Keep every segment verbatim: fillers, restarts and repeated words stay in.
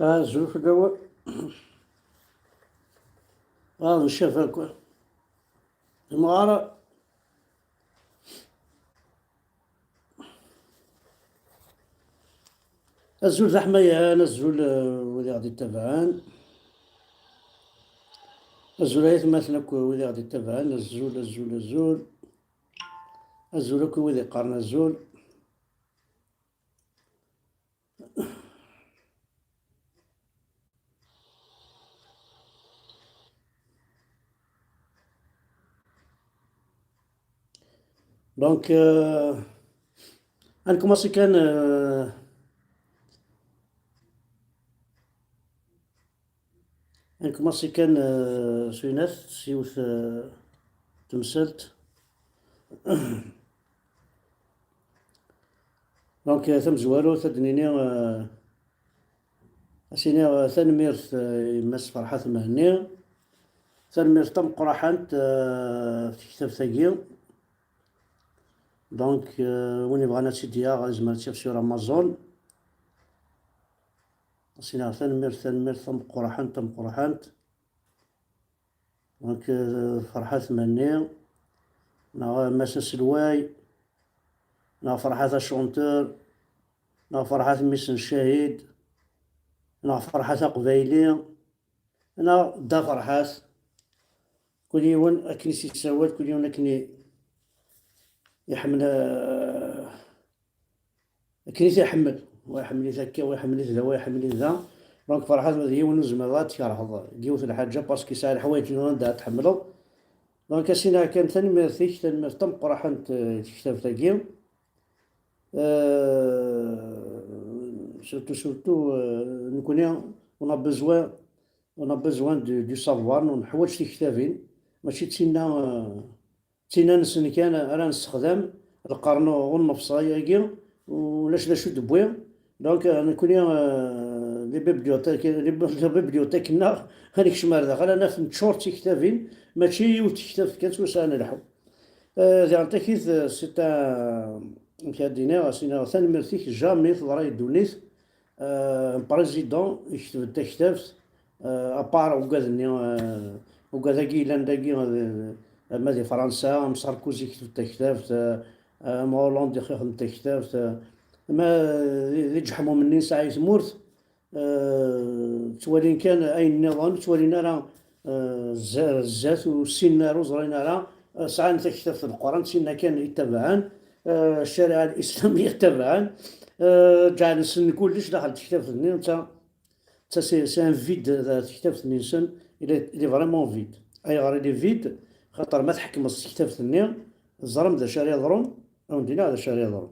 Azul fell-awen. Ah, ncaf akk. Imɣar. Azul d aḥmayan, azul, eh, wid i ɣ-d-ittabaɛen. Azul ay atmaten akk wid i ɣ-d-ittabaɛen, azul, azul, azul. Azul akk i wid iqqaren azul. Donc, euh, ad nkumaṣi kan, euh, ad nkumaṣi kan, euh, s winat, s yiwet, euh, temsalt. Donc, euh, tamezwarut, ad d-nini, euh, ad s-iniɣ, euh, tanemmirt, euh, i Mass Ferḥat Mhenni. Tanemmirt tameqqraḥant, euh, ɣef tektabt-agi. Donc, euh, win yebɣan ad tt-id-yaɣ, yezmer ad tt-yaɣ sur Amazon. Ad s-iniɣ tanemmirt, tanemmirt tameqqraḥant, tameqqraḥant. Donc, euh, Ferḥat Mhenni, neɣ Mass Aselway, neɣ Ferḥat Achanteur, neɣ Ferḥat mmi-s n Ccahid, neɣ Ferḥat Aqbayli, neɣ Dda Ferḥat. Kul yiwen akken i s-yessawal, kul yiwen akken i iḥemmel, euh, akken i t-iḥemmel. Wa iḥemmel-it akka, wa iḥemmel-it da, wa iḥemmel-it da. Donc, Ferḥat ma d yiwen ur tezmireḍ ad tkerheḍ deg yiwet n lḥaǧa, parce que yesɛa leḥwayeǧ-nni anda ad tḥemmleḍ. Donc, a Sina kan, tanemmirt-ik, tanemmirt tameqqraḥant, euh, i tektabt-agi. Euh, surtout, surtout, euh, nekkni, on a besoin, on a besoin du, du savoir, neḥwaǧ tiktabin, mačči d tinna, euh, d tinna-nsen kan ara nessexdam, lqern ur nefṣi agi, ulac d acu d-wwi. Donc, euh, nekkni, euh, les bibliothèques, les bi-, les bibliothèques-nneɣ, ad nekcem ar daxel, ad naf neččur d tiktabin, mačči yiwet tektabt kan s wussan ad nelḥu. Euh, diɣen takit, euh, c'est un, amek ad d-iniɣ, ad s-iniɣ tanemmirt-ik, jamais teḍra i ddunit, euh, un président yekteb-d taktabt, euh, à part ugad-nni, euh, ugad-agi yellan dagi, euh, ma di Fransa, am Sarkozy yekteb-d taktabt, euh, am Hollande ixdem taktabt, euh, ma di, di ǧeḥmum-nni nesɛa i tmurt, euh, ttwalin kan ayen nniḍen, ur ttwalin ara, euh, zza-, zdat, ur ssinen ara, ur ẓrin ara, euh, sɛan taktabt n Lqur'an, d tinna kan i ttabaɛen, euh, ccariɛa l-islamiyya ttabaɛen, euh, ǧeɛlen ssnen kullec daxel tektabt-nni, netta Ça, c'est, c'est un vide, euh, tektabt-nni-nsen, il est, il est vraiment vide. Ayɣer il est vide? Xaṭer ma tḥekmeḍ s tektabt-nni, teẓram d acu ara yeḍrun, ad wen-d-iniɣ d acu ara yeḍrun.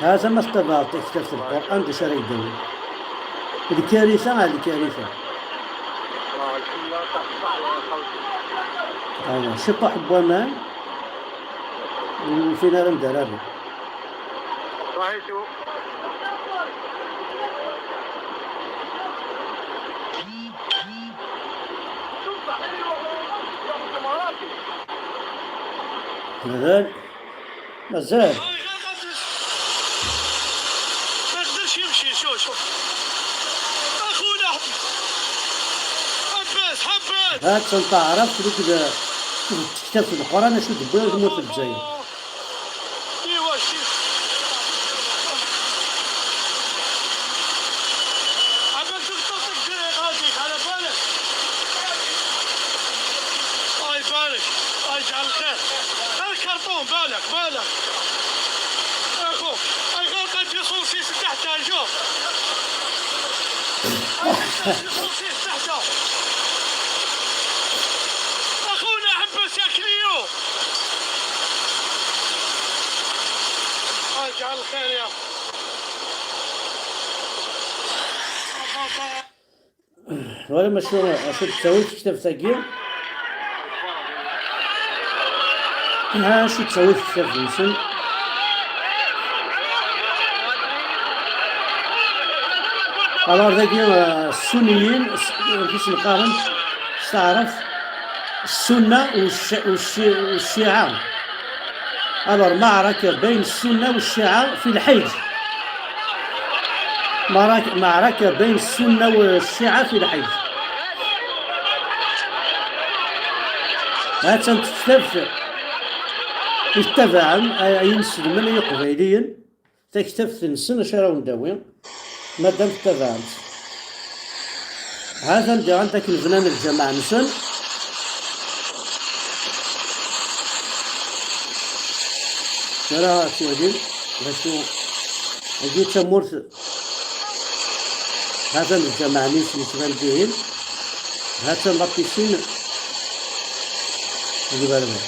Hata ma tettabaɛeḍ taktabt n Lqur'an, d acu ara yeddawen? Lkarita, ah, lkarita. Aywa, ciṭuḥ n waman, ur fin ara anda ara rren. Mazal. Mazal. ما يقدرش يمشي، شوف، شوف. أخونا حب-، حبات، حبات. هاك سنت عرفت لك ذا كتاب في القرآن شو دبر الموت الجاي. إيوا، شي. عملت الطاقة غاديك، على بالك. الله يبارك، الله يجعل الخير. الكرتون، بالك، بالك. أخو، أخو، قد يصوصي تحت، شوف. قد يصوصي تحت. أخونا عباس يا كليو. الله يجعل الخير يا أخو. Voilà, ma acu, acu tettawi tektabt-agi? Ha, acu tettawi tektabt-nsen? Alors, dagi, euh, Ssuniyin, s-, amek i sen-qqaren s taɛrabt? السنة والش-، والش-، والشيعة. Alors، معركة بين السنة والشيعة في الحج. معركة، معركة بين السنة والشيعة في الحج. هاتم تكتبت يتبعم، أي، أي نسلم، أي قبيليين. Taktabt-nsen acu ara wen-d-awi, madam tettabaɛem-tt. Ha-t-an diɣ anda akken bnan lǧameɛ-nsen. Ara twalim d acu, agi d tamurt, ha-t-an lǧameɛ-nni-nsen yettban dihin, ha-t-an la piscine. Agi berber.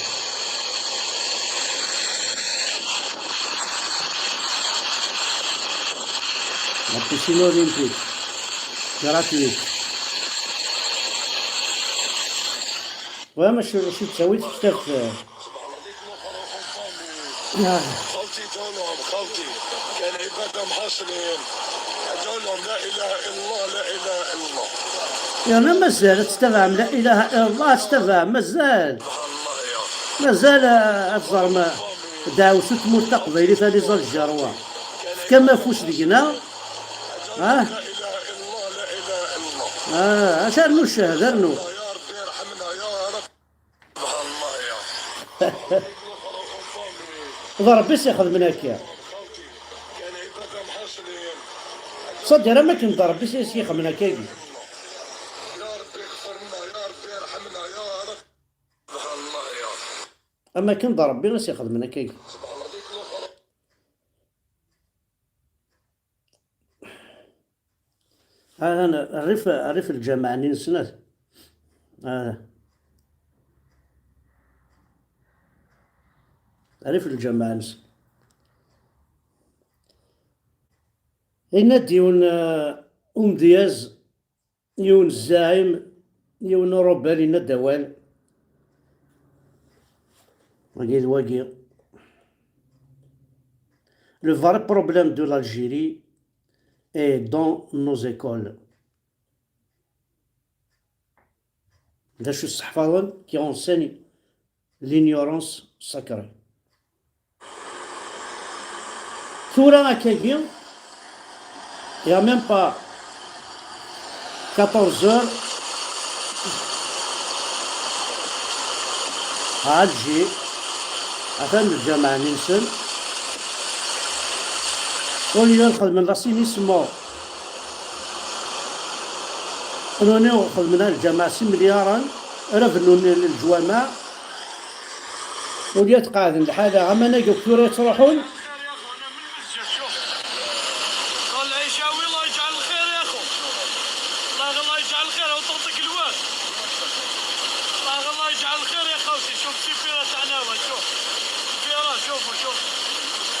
La piscine olympique, gratuite. وما شو، شو تسوي؟ تكتب في، آه. خاوتي دولهم، خاوتي. كان عبادة محاصرين. دولهم لا إله إلا الله، لا إله إلا الله. يعني مازال تتبع لا إله إلا الله، تتبع مازال. سبحان الله يا. مازال، آه، تزرم دعوة تمور تقبيلي ثاني زال الجروة. كما فوش دقنا. ها؟ لا إله إلا الله، لا إله إلا الله. آه، أش أرنو الشهد، أرنو. يا ربي ارحمنا يا رب. سبحان الله يا. ضرب بس ياخذ من هكا. صدق، أنا ما كنت ضرب بس ياخذ من هكا. يا ربي اغفر لنا، يا ربي ارحمنا، يا رب. سبحان الله يا. أما كنت ضرب بس ياخذ من هكا. ها أنا الريف، الريف الجامع نسنات. آه. الريف الجامع نس. إن ديون، آه، أم دياز. Yiwen zzaɛim, yiwen urubal yenna-d awal. Wagi d wagi. Le vrai problème de l'Algérie est dans nos écoles. D acu sseḥfaḍen qui enseigne l'ignorance sacrée. Tura akkagi, il y a même pas quatorze heures, à Alger, atan lǧameɛ-nni-nsen, au lieu ad xedmen l'assainissement, nuni xedmen lǧameɛ s imelyaren, ara bennun lǧwameɛ, وليت قاعد لحالها، أما أنا قلت له: "ريت روحون". الله يجعل الخير يا خوتي، الله يجعل الخير يا خو. الله، الله يجعل الخير وتعطيك الواد. الله، الله يجعل الخير يا خوتي، شوف السفيرة تاعنا، شوف. السفيرة، شوفوا، شوف.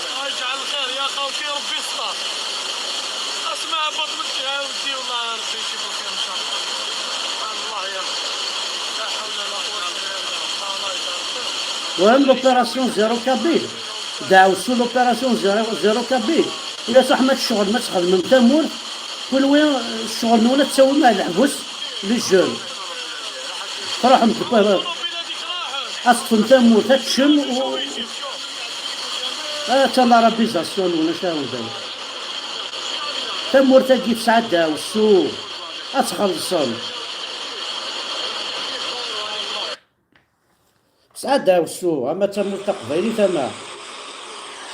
الله يجعل الخير يا خوتي، ربي يستر. اسمع، بطلت يا ودي، والله ربي يجيبوا خير إن شاء الله. الله يا رب. لا حول ولا قوة إلا بالله. الله يجعل الخير. وين l'opération zéro kabyle؟ دعوا سو l'opération zéro، zéro kabyle. إلا صح ما تشغل، ما تخدم من تمور، كل وين الشغل نونا تسوي مع الحبوس للجون. تروحهم تبقى أصف تمور تتشم و، آه، تاع l'arabisation ولا شنو هو داير. تمور تاكي تسعدها والسوق. أتخلصهم. سعادة والسوق، أما تموت تقبيلي تما.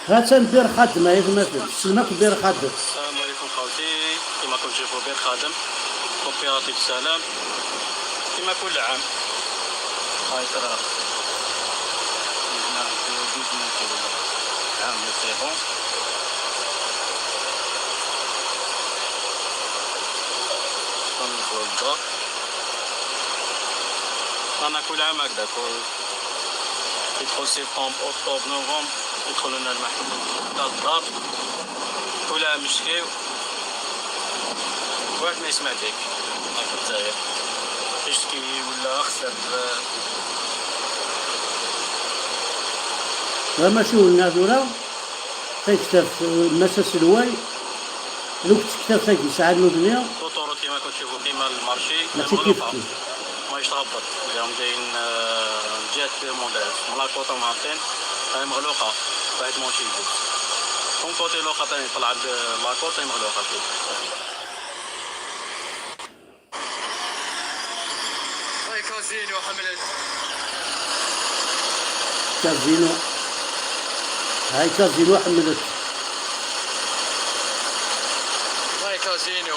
هاتان بير خادم، هاي ثماثل. تسلمك بير خادم. السلام عليكم خوتي، كيما راكم تشوفوا بير خادم. كوبيراتيف سلام. كيما كل عام. هاي ترى. عام سي بون. ندخلوا للدار. أنا كل عام هكذا، كل يدخل سبتمبر، أكتوبر، نوفمبر، يدخل لنا المحل تاع الدار. كل عام نشكيو، واحد ما يسمع فيك. هاك الجزائر. يشكي ولا خسر. لا، ماشي ولنا ثورة. تيكتب مسا سلواي. لو كنت كتبت هاك يسعى النودنيا. فطور كيما كنت تشوفوا كيما المارشي. ماشي كيف كيف. تهبط، اليوم جايين، آه، جهة مودريس، من لاكوطا مهبطين، هاي مغلوقة، بعد مونشيزو. من كوتي لوخر تاني طلع عند لاكوطا، هاي مغلوقة كيف. هاي كازينو حملت. كازينو. هاي كازينو حملت. هاي كازينو.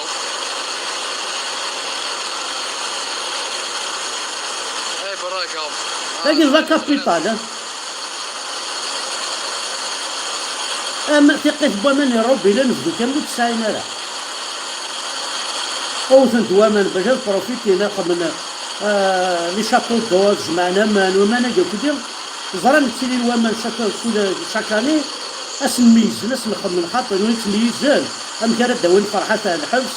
هاي براكا. هاي لا كابيتال، ها؟ أما ثقة بوامان يروبي لا نفدو كامل تسعين ألف. وثنت وامان باش بروفيتي ناخذ من، آه، لي شاتو دو، زمان امان ومان اجا كدي. زرا نتسيلي الوامان شاك، كل شاك اني. اسميزن، اسنخم من خاطر وين تميزن. ام كان داوين فرحة تاع الحبس.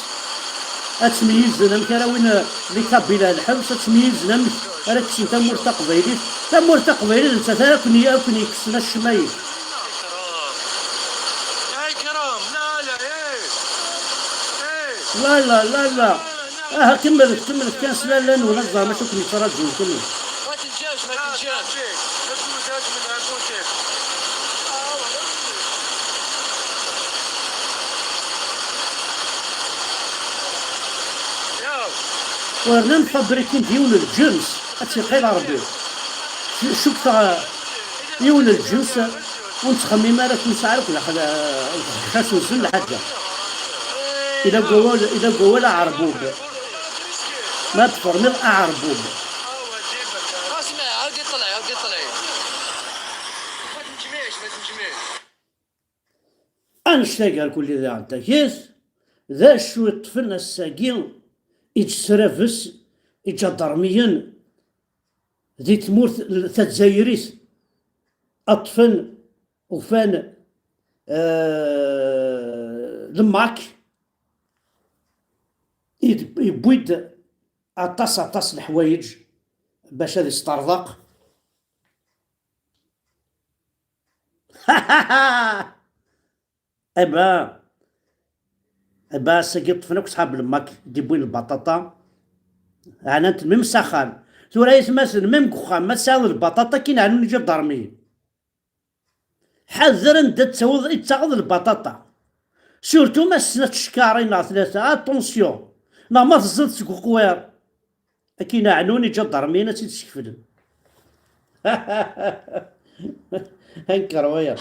اتميزن، ام كان وين لي كابيلا الحبس، اتميزن، ام راه تسن تمورت تقبيليت. تمورت تقبيليت، انت ثلاث كني، كني كسنا الشمايل. يا كرام، لا، لا، إيه. إيه. لا، لا، لا، لا. اه، كملت، كملت، كان سلالة ولا الزهر، ما شوف نتراجعوا، كمل. ما تنجاش، ما تنجاش. ما تنجاش من هالبوتين. يا. ورنا مفبريكين ديون الجنس، اتقي ربي. شو، شو كثر يون الجنس، ونتخمم ما راك نسعى لك داخل، آه، خاص نسن الحاجة. إذا قول، إذا قول عربوب. ما تفرمي عربوب. اسمع، هاكي طلعي، هاكي طلعي. ما تنجميش، ما تنجميش. Anect-agi ar kulli d aɛedda-yas, d acu iṭṭfen ass-agi iǧesrabes iǧadarmiyen di tmurt tazzayrit, ṭṭfen, ufan, eh, lemmak, id-, yewwi-d aṭas, aṭas n leḥwayeǧ bac ad isṭerḍeq. Aba, aba, ass-agi ṭṭfen akk ṣḥab lemmak, d-iwwin lbaṭaṭa. Ɛnan-t même s axxam. Tura aytmaten, même deg uxxam, ma tesɛiḍ lbaṭaṭa, akin ɛnun iǧadarmiyen. Ḥader anda d-tawiḍ, i d-taɣeḍ lbaṭaṭa. Surtout ma tesna tcekkarin neɣ tlata, attention. Neɣ ma teẓẓiḍ seg uqwiṛ. Akin ɛnun iǧadarmiyen ad tt-id-skeflen. Anker waya.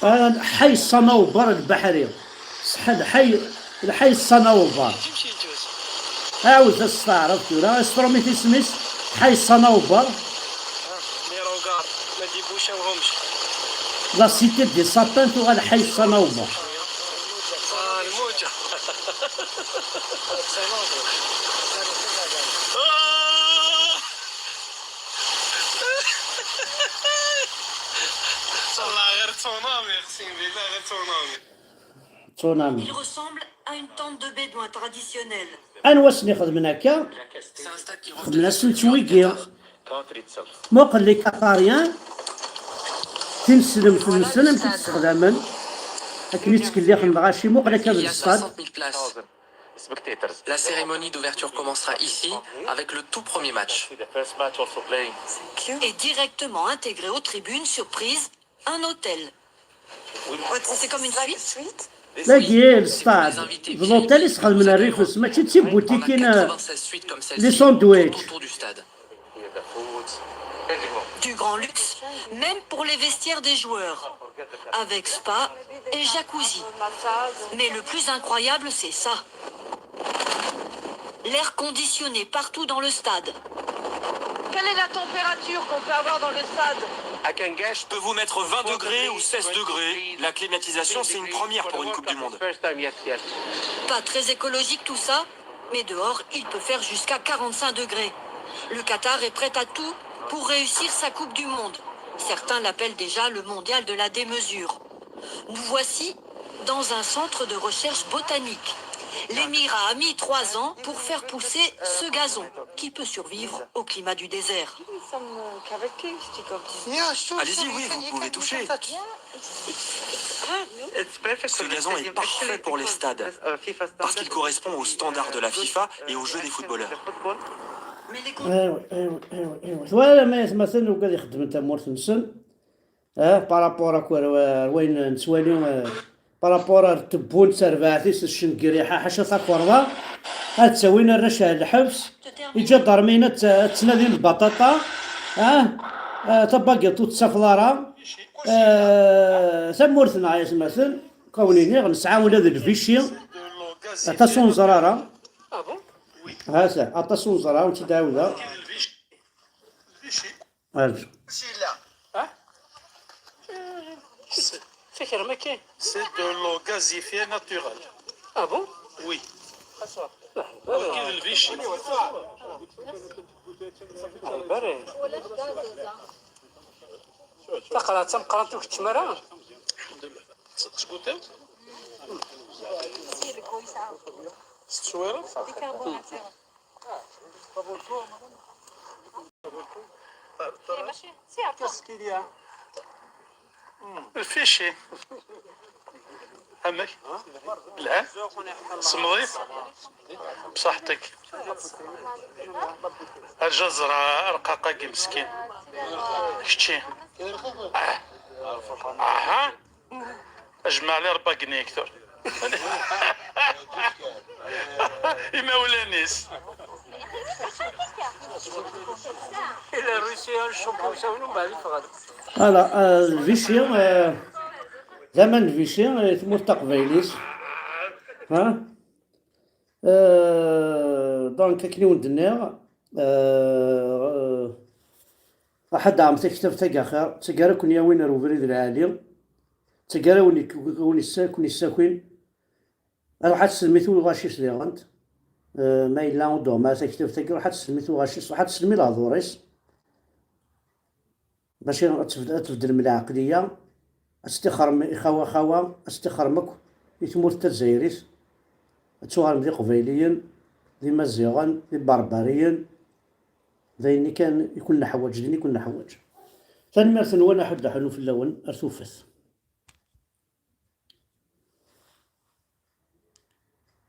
Ah, lḥay ṣṣanawber lbeḥri. Ṣṣeḥ lḥay, lḥay ṣṣanawber. Ɛawed ad s-teɛreḍ tura, astrum-it isem-is, lḥay ṣṣanawber. Les regards, ma d-ibucawhomx. La cité des sapins tuɣal lḥay ṣṣanawber. Ah, lmuǧa. Ah! والله غير تسونامي، اقسم بالله غير تسونامي. Tsunami. Il ressemble à une tente de bédouin traditionnelle. Anwa asen-ixedmen akka? Xedmen-asen-tt wigi. Muqel les Qatariens, tineslemt-nsen amek i tt-ssexdamen, akken i ttkellixen lɣaci, muqel akka deg stad. La cérémonie d'ouverture commencera ici avec le tout premier match. Et directement intégré aux tribunes, surprise, un hôtel. C'est comme une suite. Dagi, lstad d l'hôtel i sxedmen rrif-s, mačči d tibutikin, eh, les sandwichs. Du grand luxe, même pour les vestiaires des joueurs, avec spa et jacuzzi. Mais le plus incroyable, c'est ça. L'air conditionné partout dans le stade. Quelle est la température qu'on peut avoir dans le stade ? Je peux vous mettre vingt degrés ou seize degrés. La climatisation, c'est une première pour une Coupe du Monde. Pas très écologique tout ça, mais dehors, il peut faire jusqu'à quarante-cinq degrés. Le Qatar est prêt à tout pour réussir sa Coupe du Monde. Certains l'appellent déjà le mondial de la démesure. Nous voici dans un centre de recherche botanique. L'émirat a mis trois ans pour faire pousser ce gazon qui peut survivre au climat du désert. Allez-y, oui, vous pouvez toucher. Ce gazon est parfait pour les stades, parce qu'il correspond aux standards de la FIFA et aux jeux des footballeurs. Twala ma yatmaten ugad ixeddmen tamurt-nsen, eh, par rapport akk ar wayen nettwali, eh, par rapport ar tewwun d terbaɛt-is ccengriḥa ḥaca takerḍa, ad ttawin arrac ar lḥebs, iǧadarmiyen ad ttnadin lbaṭaṭa, eh, eh, tabagiṭ ur tettafeḍ ara, eh, tamurt-nneɣ ay atmaten, kawen iniɣ nesɛa ula d lvici, aṭas ur neẓra ara. Hata, aṭas ur neẓra, ur tt-id-ɛawdeɣ. Arǧu. C'est de l'eau gazéfiée naturelle. Ah bon? Oui. Taqerɛet tameqqrant ur keččem ara. Teswireḍ? Qu'est-ce qu'il y a? Lfici. Amek? Lhan? Semmeḍit? Bṣaḥetek. Arǧu ad ẓreɣ arqaq-agi meskin. Kečči. Ah. Aha. Ajmaɛli Rebbi ad k-d-yekter. Imawlan-is. Ala, euh, Vichy, euh, d aman n Vichy, euh, tmurt taqbaylit. Ha? Euh, donc, akken i wen-d-nniɣ, euh, euh, ḥaddaɛem taktabt-agi axir, d taggara ken-yawin ar ubrid lɛali, d taggara wen-, wen-, ken-issakin, ruḥ ad tselmit i uɣacis diɣen, euh, ma yella ur d-tuɣem ara taktabt-agi, ruḥ ad tselmit i uɣacis, ruḥ ad tselmi lehdur-is. Bac ad tbed-, ad tbeddlem lɛeqliya, ad tixrem i xawa xawa, ad tixrem akk i tmurt tazzayrit, ad tuɣalem d iqbayliyen, d imaziɣen, d iberbariyen, d ayen kan i ken-neḥwaǧ, d ayen i ken-neḥwaǧ. Tanemmirt-nwen, aḥuddu aḥunnu fell-awen, ar tufat.